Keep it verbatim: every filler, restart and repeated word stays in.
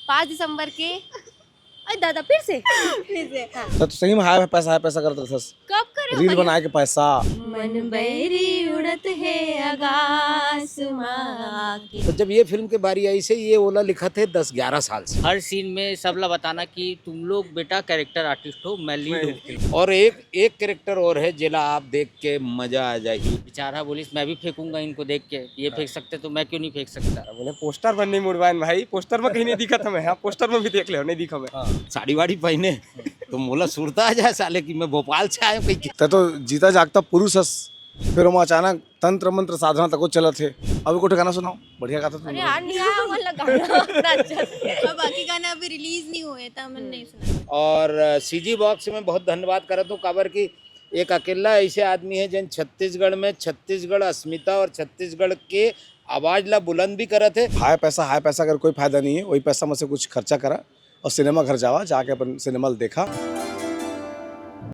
पाँच दिसंबर के। अरे दादा, फिर से। फिर से। त तो सही में हाय पैसा, हाय पैसा करत रहथस। कब करे हो रील भैया? बनाए के पैसा। मन बैरी उड़त हे आकाश मा आके। तो जब ये फिल्म के बारी आई से ये ओला लिखत हे दस ग्यारह साल से। हर सीन में सबला बताना कि तुम लोग बेटा कैरेक्टर आर्टिस्ट हो, मैं लीड हूँ। और एक एक कैरेक्टर और है जेला आप देख के मजा आ जाही। बेचारा बोलिस, मैं भी फेंकूंगा इनको देख के, ये फेंक सकते तो मैं क्यों नहीं फेंक सकता? बोले पोस्टर बर नहीं मुड़वाएन भाई, पोस्टर में कहीं नहीं दिखत हमें। हाँ, पोस्टर में भी देख ले, नहीं दिखा मैं। साड़ी वाड़ी पहने तो मोला सुरता आ जाए साले कि मैं भोपाल से आया हूँ कहीं। त तो जीता जागता पुरुष हस, फिर ओमा अचानक तंत्र मंत्र साधना तको चलत हे। अब एको ठे गाना सुनाओ, बढ़िया गाता तुम अरे लोग। यार, नहीं आया वाला गाना अपना अच्छा से। और बाकी गाने अभी रिलीज नहीं हुए, तो हमने नहीं सुना। और सीजी बॉक्स में बहुत धन्यवाद करत हूँ, काबर कि एक अकेला ऐसे आदमी है जिन छत्तीसगढ़ में छत्तीसगढ़ अस्मिता और छत्तीसगढ़ के आवाज ला बुलंद भी करत है। हाय पैसा, हाय पैसा कर कोई फायदा नहीं है, वही पैसा में से कुछ खर्चा करा और सिनेमा घर जावा, जाके अपन सिनेमा देखा।